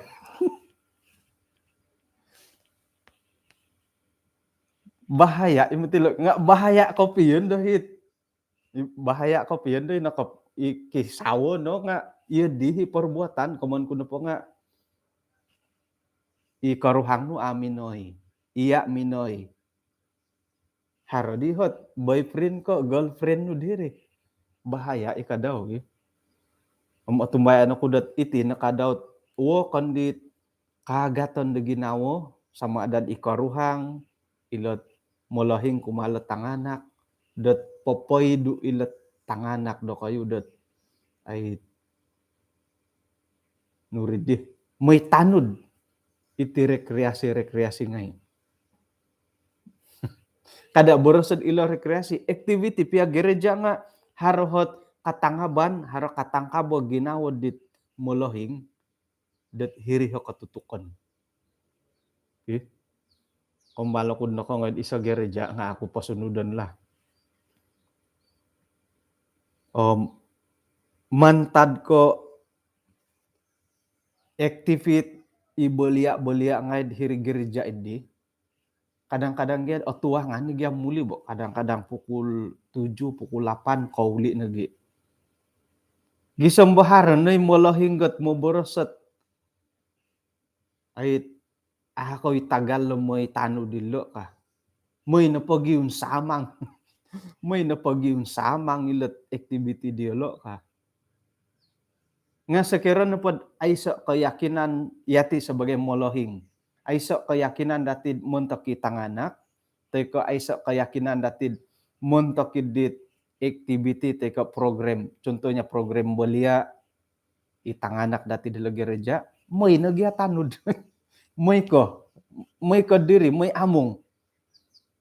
Bahaya i moti lo nga bahaya kopio do hit. Bahaya kopio do i nokop i kisawo no nga iyo di hi perbuatan komon ku nopo nga i koruhang nu a minoi, iya minoi. Haro di hot boyfriend ko girlfriend nu diri. Bahaya i kadau gi. Om otumbayaan oku dot iti no kadau wokon dit kaagaton do ginawo sama ada i koruhang, ilot molohing kumaa lot tanganak, dot popoidu ilot tanganak dokoyu dot ai nurid di moi tanud iti rekreasi-rekreasi ngai. Kada boros dot ilo rekreasi, aktiviti pia gereja nga haro hot katangaban, haro katangkabo ginawo dit molohing dot hiri ho katutukon. Ih. Kombalo ku nokongo id iso gereja nga aku posunudon lah. Om mantad ko aktiviti i bolia-bolia ngai hiri gereja idi. Kadang-kadang gia otuangan ni gia muli bo. Kadang-kadang pukul tujuh, pukul lapan kouli nogi. Gisom bo haro no i molohing dot moboros dot ai, a koi tagal lo moi tanud dilo ka. Moi nopo giunsamang. Moi nopo giunsamang ilot aktiviti diolo ka. Nga sokiro nopo dot aiso keyakinan yati sebagai molohing, aiso keyakinan dati montok i tanganak, toi ko aiso keyakinan dati montok i dit aktiviti toi ko program, contohnya program bolia i tanganak dati dilo gereja, moi no gia tanud. Moi ko, moi ko diri, moi amung.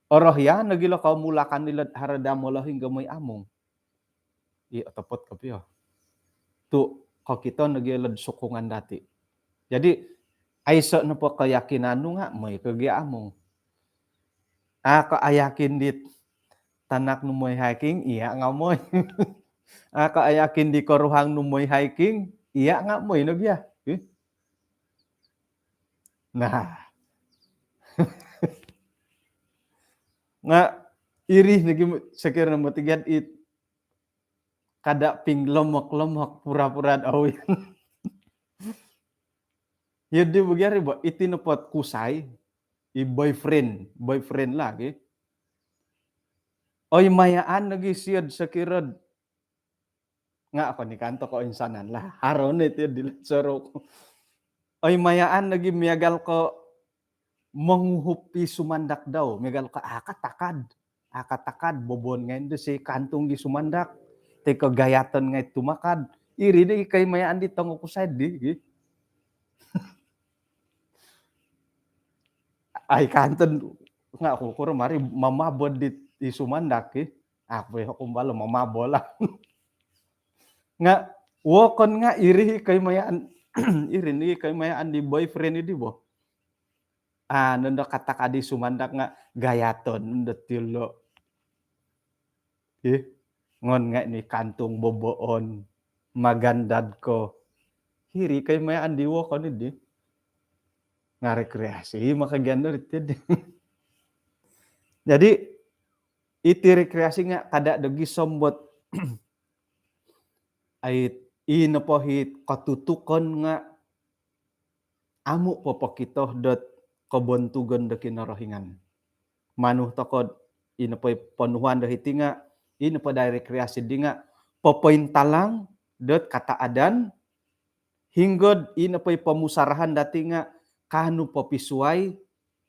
Orohian nogi lo komulakan ilo haro da molohing nga moi amung. I otopot kopio. Tu kokito nogi lo sokongan dati. Jadi aiso nopo keyakinan nu nga moi ko gia amung. A ko ayakin dit tanak nu moi hiking, iya nga moi. A ko ayakin di koruhang nu moi hiking, iya nga moi no gia. Ih. Nah. Nga iri nogi sokiro nopo tiga it kada ping lomok-lomok pura-pura dau. Iyo di bo gia ri bo, iti nopo kusai, i boyfriend, boyfriend lagi. Oi mayaan lagi siod sokiro dot nga ako ni kanto ko insanan lah. Haro ni ti di sorou. Oi mayaan lagi miagal ko monguhup i sumandak dau, miagal ko akatakad, akatakad bobon ngai do si kantung di sumandak, ti ko gayaton ngai tumakad, iri di kai mayaan di tongo kusai di. Ai kanton nga aku kuro mari mamabod di, di sumandak ki. Aku ya kumbalo mamabol lah. Nga wokon nga iri kai mayaan, iri ni kai mayaan di boyfriend di bo. Ah, nondo katakadi sumandak nga gayaton nondo tilo. Ih, ngon ngai ni kantung boboon magandad ko. Hiri kai mayaan di wokon di. Nga rekreasi maka gandar itu. Jadi iti rekreasi nga kada dogi sombot. Ai ino pohit katutukon nga amu popokito dot kobontugon do Kinorohingan. Manu tokod ino poi ponuhuan do hiti nga ino po dai rekreasi di nga popointalang dot kataadan hinggod ino poi pomusarahan dati nga kanu popisuai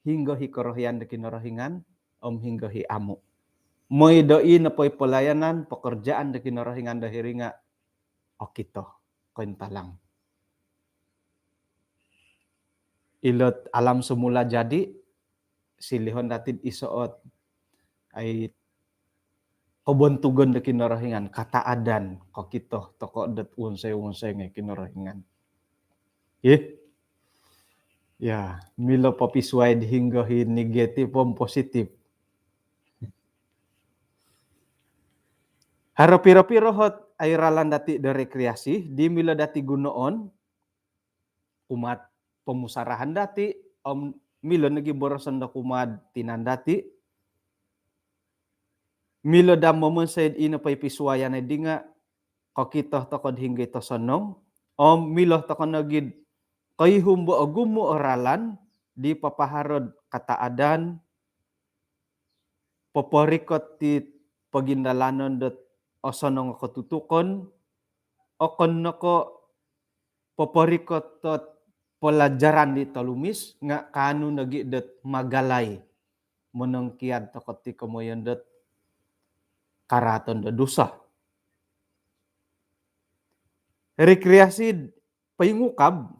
hinggo hi korohian do Kinorohingan om hinggo hi amu. Moi do ino poi pelayanan pekerjaan do Kinorohingan do hiri nga okito kointalang. Ilot alam semula jadi silihon dati isoot ai kobontugon do Kinorohingan, kataadan kokito toko dot unsai-unsai ngai Kinorohingan. Ih. Ya, milo popisuai di hinggo hi negatif om positif. Haro piro-piro hot ai ralan dati do rekreasi di milo dati gunoon kumat pomusarahan dati om milo nogi boroson do kumat tinan dati. Milo da momonsoi ino poi pisuayan di nga kokito tokod hinggo tosonong om milo toko nogi koihum bo ogumu o ralan di papaharod kataadan poporikot ti pogindalanon dot osonong o kotutukon okon noko poporikot dot pelajaran di tolumis nga kanu nogi dot magalai monongkiad toko ti komoyon dot karaton do dusa. Rekreasi poingukab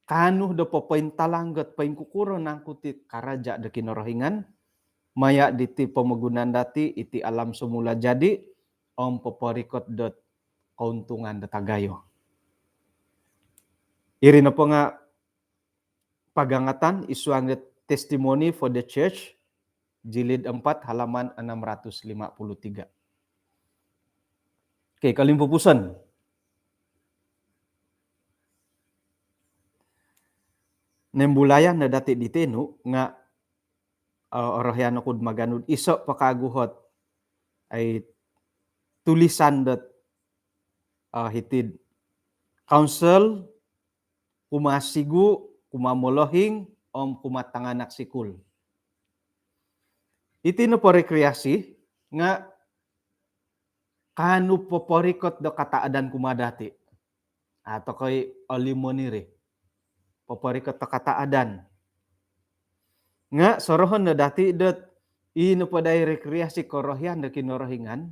kanu do popointalang dot poingkukuro nangku ti karaja do Kinorohingan maya diti pomogunan dati iti alam semula jadi om poporikot dot keuntungan dot agayo. Iri nopo nga pagangatan isuang dot Testimony for the Church jilid empat halaman enam ratus lima puluh tiga. Okey, kolimpupuson. Nembulayan no dati di tenu nga uh, orohian oku maganud iso pakaguhot ai tulisan dot uh, hitid counsel kuma sigu, kuma molohing om kuma tanganak sikul. Iti nopo rekreasi nga kanu poporikot do kataadan kuma dati. Atau koi olimon iri. Poporikot do kataadan. Nga sorohon no dati dot ino po dai rekreasi korohian do Kinorohingan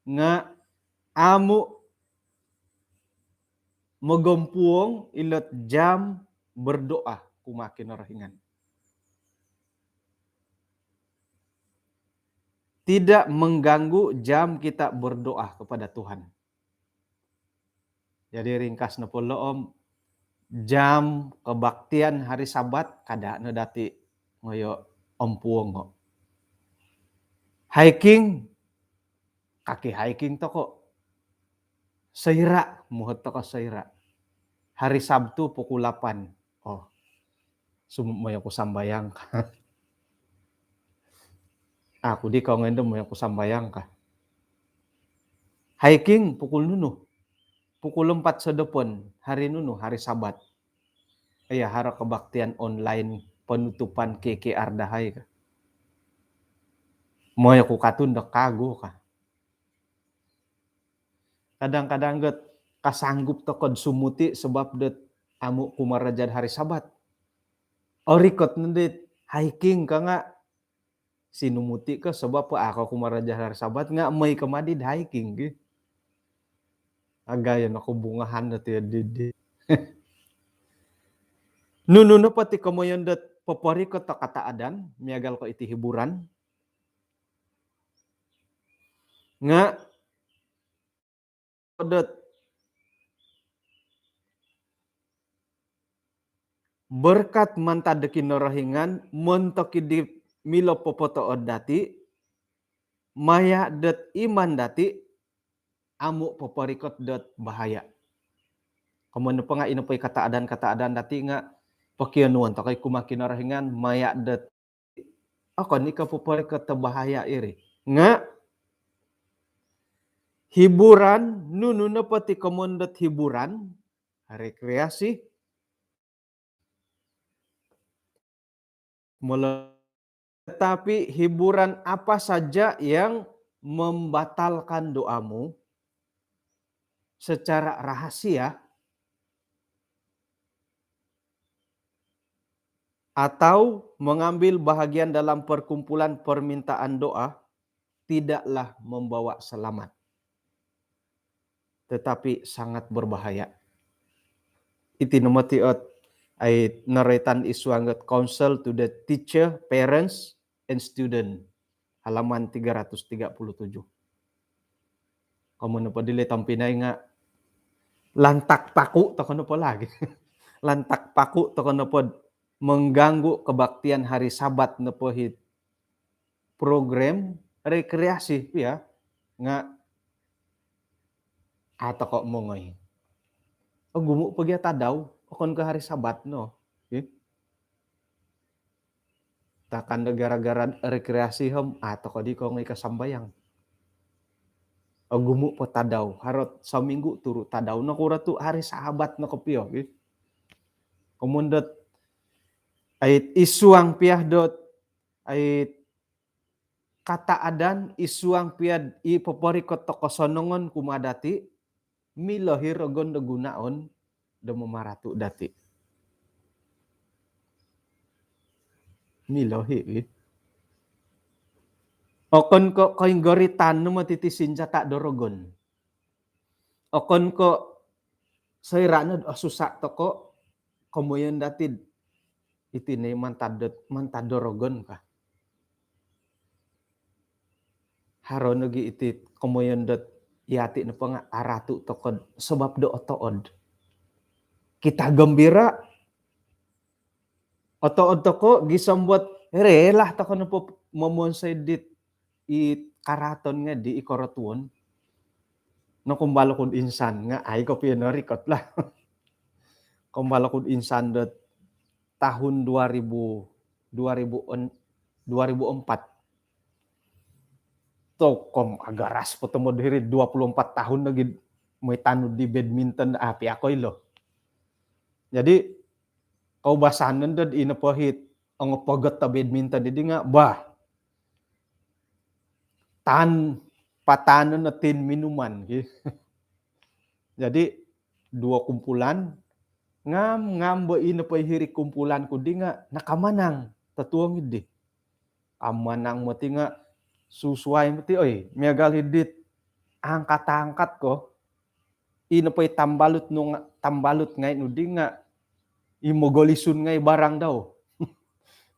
nga amu mogompuong ilot jam berdoa kuma Kinorohingan. Tidak mengganggu jam kita berdoa kepada Tuhan. Jadi ringkas nopo lo om jam kebaktian hari Sabat kada no dati ngoyo ompuong. Hiking, kaki hiking toko. Soira, muhot toko soira. Hari Sabtu pukul lapan. Oh, sumuk moyo ku sambayang ka. Aku di kau ngendom moyo ku sambayang ka. Hiking pukul nunu? Pukul empat sodopon. Hari nunu? Hari Sabat. Iya, haro kebaktian online penutupan K K R dahai ka. Moyo ku katun do kagu ka. Kadang-kadang dot kasanggup tokod sumuti sebab dot amu' kumaraja'd hari Sabat. Orikot nondi'd hiking ka nga' sinumuti' ko sabab po a' ko kumaraja'd hari Sabat nga' moi ko madi'd hiking gi. Agayo no kobungahan dot iyo didi. Nunu nopo ti komoyon dot poporikot o kataadan miagal ko iti hiburan nga' dot berkat mantad do Kinorohingan montok iddi milo popotood dati', maya' dot iman dati' amu' poporikot dot bahaya'. Komoyon nopo nga' ino po i kataadan-kataadan dati' nga' pokionuon toko' i kumaa Kinorohingan maya' dot okon i ko' poporikot do bahaya' iri. Nga' hiburan, nunu nopo ti komoyon dot hiburan, rekreasi, molo-, tetapi hiburan apa saja yang membatalkan doamu secara rahasia atau mengambil bahagian dalam perkumpulan permintaan doa tidaklah membawa selamat, tetapi sangat berbahaya. Iti no moti ot ai noroitan id suang dot Counsel to the Teacher, Parents, and Student, halaman tiga ratus tiga puluh tujuh. Komoyon nopo dilo tompinai nga' lantak paku' toko' nopo lagi. Lantak paku' toko' nopo mengganggu kebaktian hari Sabat nopo hit program rekreasi pia nga' a' toko' mongoi. Ogumu' po gia tadau, okon ko' hari Sabat no. Okey. Takan do gara-gara rekreasi om a' toko' di kongoi kasambayang. Ogumu' po tadau, haro't sominggu turu' tadau. Nokuro tu' hari Sabat no kopio, okey. Komoyon dot ai id suang pia dot ai kataadan, id suang pia'd i poporikot do kosonongon kumaa dati', milo hi rogon do gunoon do mamaratu' dati'. Milo hi, wi. Okon ko' koinggoritan no moti iti sinjata' do rogon. Okon ko' soira' nod osusa' toko', komoyon dati'd iti no i mantad dot, mantad do rogon ka. Haro nogi iti komoyon dot iyati' nopo nga' aratu' toko'd sabab do otood. Kita gembira, otood toko' gisom dot rela toko' nopo momonsoi dit i karaaton ngai' di i korotuon. Nokoumbal oku'd insan nga' ai kopio norikot lah. Koumbal oku'd insan dot tahun dua ribu, dua ribu en-, dua ribu empat. Tokom agaras po tomod hiri, dua puluh empat tahun lagi moi tanud di badminton, a' pia koilo. Jadi koubasanan dot ino po hit ongopogot do badminton didi nga', bah, tan, patanon no tin minuman, ki. Jadi duo kumpulan, ngam-ngam bo ino po hiri kumpulan ku di nga' nakamanang totuong iddi. Kamanang moti nga' susuai moti, oi, miagal hiddit angkat-angkat ko. Ino po i tambalut nu nga', tambalut ngai' nu di nga' i mogolisun ngai' barang dau.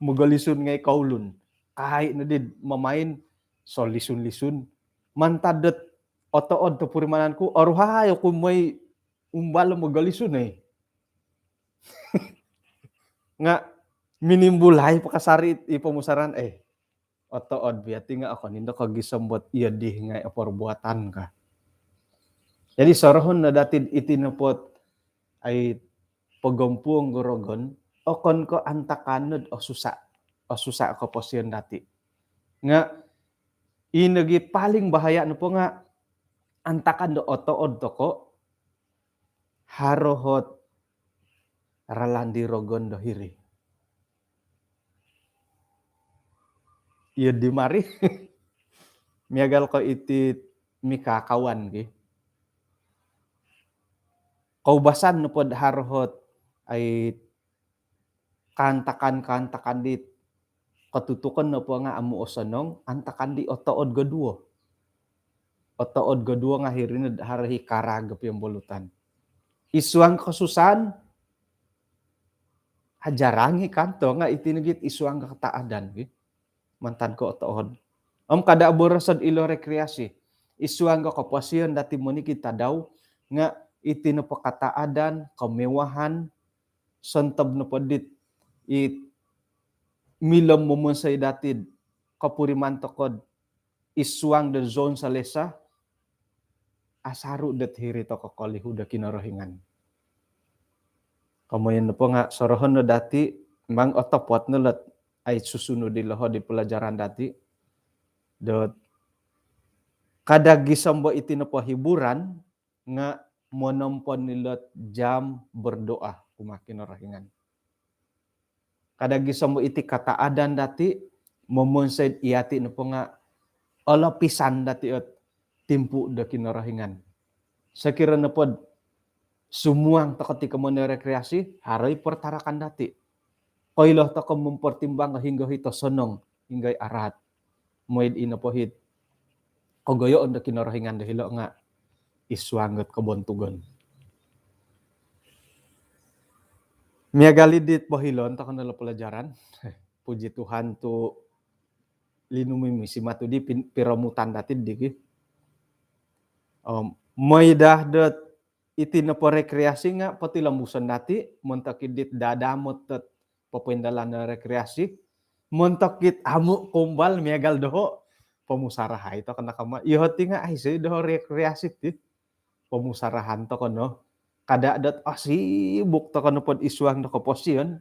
Mogolisun ngai' koulun. Kai' noddi mamain solisun-lisun. Mantad dot otood topurimanan ku, oruhai oku moi umbal mogolisun, eh. Nga' minimbulai pakasari i pomusarahan, eh. Otood pia ti nga' okon indo ko' gisom dot iyo di ngai' o perbuatan ka. Jadi sorohon no dati'd iti nopo't ai pogompuong do rogon, okon ko' antakan nod osusa', osusa' koposion dati'. Nga' ino gi paling bahaya nopo nga' antakan do otood toko', haro hot ralan di rogon do hiri. Iyo di mari. Miagal ko' iti mikakawan ki. Koubasan nopo'd haro hot ai kaantakan-kaantakan dit kotutukon nopo nga amu osonong, antakan di otood goduo. Otood goduo nga hiri no haro i karaag o piombolutan. Id suang kosusaan, hajarang i kanto nga iti nogi id suang kataadan, ki. Mantad ko otood. Om kada boroso do ilo rekreasi. Id suang koposion dati monikid tadau nga iti nopo kataadan, kemewahan, sontob nopo dit it milo momonsoi dati do kopuriman tokou do id suang do zon selesa, asaru dot hiri tokou kolihu do Kinorohingan. Komoyon nopo nga sorohon no dati, memang otopot no lot ai susunud di loho di pelajaran dati dot kada gisom bo iti nopo hiburan nga monompon nilot jam berdoa kumaa Kinorohingan. Kada gisom bo iti kataadan dati momonsoi do iti nopo nga olopisan dati ot timpu do Kinorohingan. Sokiro nopo do sumuang tokou ti komoyon do rekreasi, haro i pertarakan dati. Koilo tokou mempertimbang hinggo i tosonong, hinggo i araat. Mooi do ino po it kogoyoon do Kinorohingan do hilo nga id suang dot kobontugon. Miagal i dit pohilon tokou no lo pelajaran. Puji Tuhan tu linumimisi matu di pin-, piromutan dati di, ki. Om, mooi daa dot iti nopo rekreasi nga potilombuson dati, montok i dit dadamot dot popoindalan do rekreasi, montok it amu kumbal miagal doho, pomusarahai tokou no kama. Iyo ti nga aiso doho rekreasi ti. Pomusarahan tokou no. Kada dot, ah, sibuk tokou nopo id suang do koposion,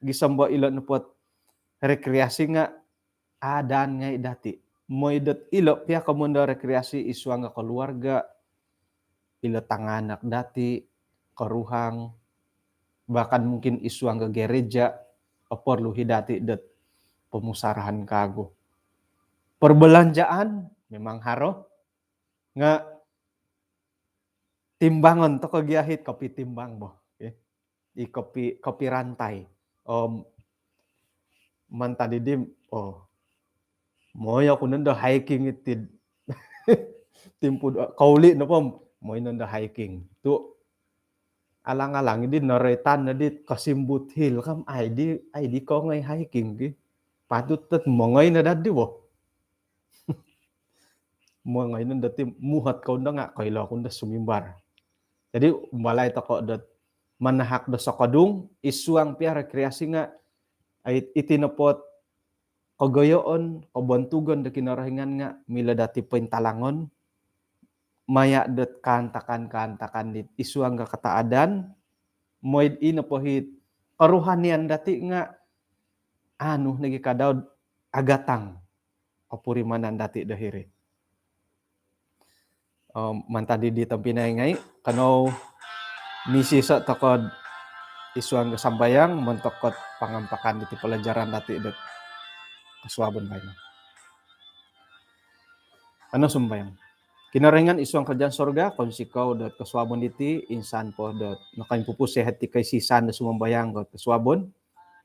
gisom bo ilo nopo rekreasi nga adan ngai dati. Mooi dot ilo pia komoyon do rekreasi id suang do keluarga, ilo tanganak dati, koruhang, bahkan mungkin id suang do gereja, oporlu i dati dot pomusarahan kagu. Perbelanjaan memang haro, nga timbangon tokou gia it kopitimbang bo, okey. I kopi, kopirantai. Om, mantad di, oh, mooi oku nondo hiking iti. Timpu do, kouli nopo, mooi nondo hiking. Tu alang-alang di noroitan no di Kasimbut Hill kam, ai di, ai di kongoi hiking, ki. Patut dot mongoi no daa di bo. Mongoi nondo ti muhot kou nondo nga koilo oku nondo sumimbar. Jadi umbalai tokou dot manahak do sokodung, id suang pia rekreasi nga, ai, iti nopo ot kogoyoon, kobontugon do Kinorohingan nga milo dati pointalangon, maya dot kaantakan-kaantakan di id suang do kataadan, mooi do ino po it kerohanian dati nga anu nogi kadau agatang opurimanan dati do hiri. Om, mantad di tompinai ngai, kanou misiso tokou id suang do sambayang montok dot pangampakan diti pelajaran dati dot kosuabon baino. Kanou sumambayang. Kinorohingan id suang kerajaan sorga, kounsikou dot kosuabon diti, insan po dot nakaimpupusi hati koisisan do sumambayang dot kosuabon.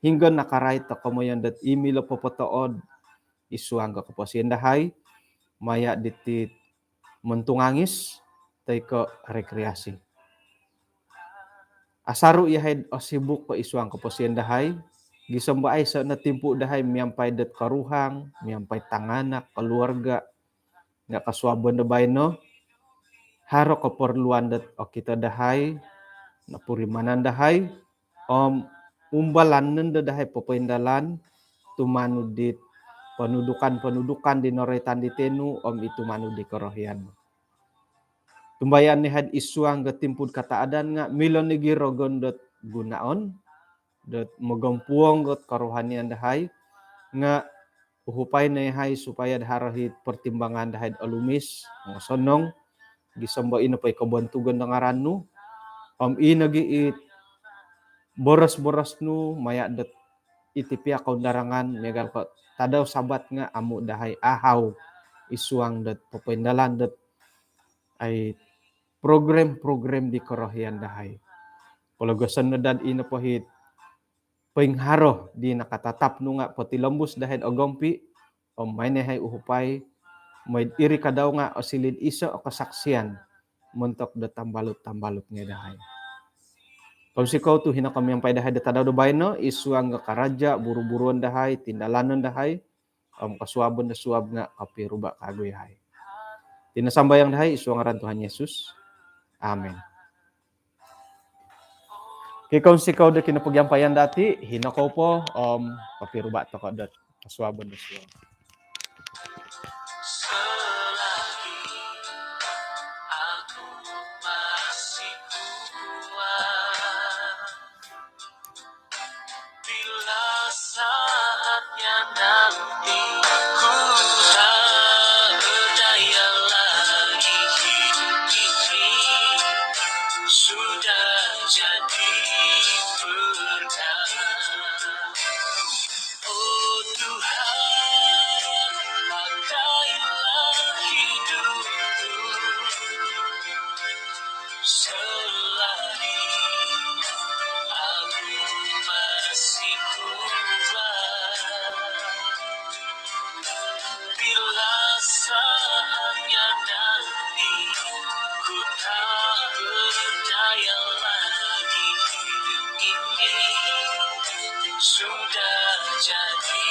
Hinggo nakarait do komoyon dot i milo popotood id suang do koposion dahai, maya diti montungangis, toi ko rekreasi. Asaru yahai do osibuk ko id suang koposion dahai, gisom bo aiso no timpu dahai miampai dot koruhang, miampai tanganak, keluarga, nga kosuabon do baino, haro keperluan dot okito dahai, nopurimanan dahai, om umbalan nondo dahai popoindalan, tumanud dit ponudukan-ponudukan di noroitan di tenu, om i tumanud di korohian. Tumbayaan yahai id suang do timpu do kataadan nga milo nogi rogon dot gunoon, dot mogompuong dot kerohanian dahai, nga uhupai no yahai supaya do haro it pertimbangan dahai dot olumis, ngosonong, gisom bo ino po i kobontugon do ngaran nu, om i nogi it boros-boros nu, maya dot iti pia koundarangan, miagal ko tadau Sabat nga amu dahai ahau id suang dot popoindalan dot ai program-program di korohian dahai. Pologoson no dad ino pohit poingharo di nakatatap nu nga potilombus dahai do ogompi, om mai no yahai uhupai, mooi iri kadau nga osiliu do iso o kosaksian montok do tambalut-tambalut ngai dahai. Kounsikou tu hino ko miampai dahai do tadau do baino, id suang do karaja, buru-buruon dahai, tindalanon dahai, om kosuabon do suab nga kopiruba kawagu yahai. Iti no sambayang dahai id suang ngaran Tuhan Yesus. Amin. Okey, kounsikou do kinopogiampayan dati, hino kou po, om kopiruba tokou do kosuabon do suab. Selagi aku masih kuat, bila saatnya nanti ku tak berdaya lagi, hidup ini sudah jadi berkah. Oh Tuhan, pakailah hidupku selagi aku masih kuat. Bila saatnya nanti ku tak berdaya lagi, hidup ini sudah jadi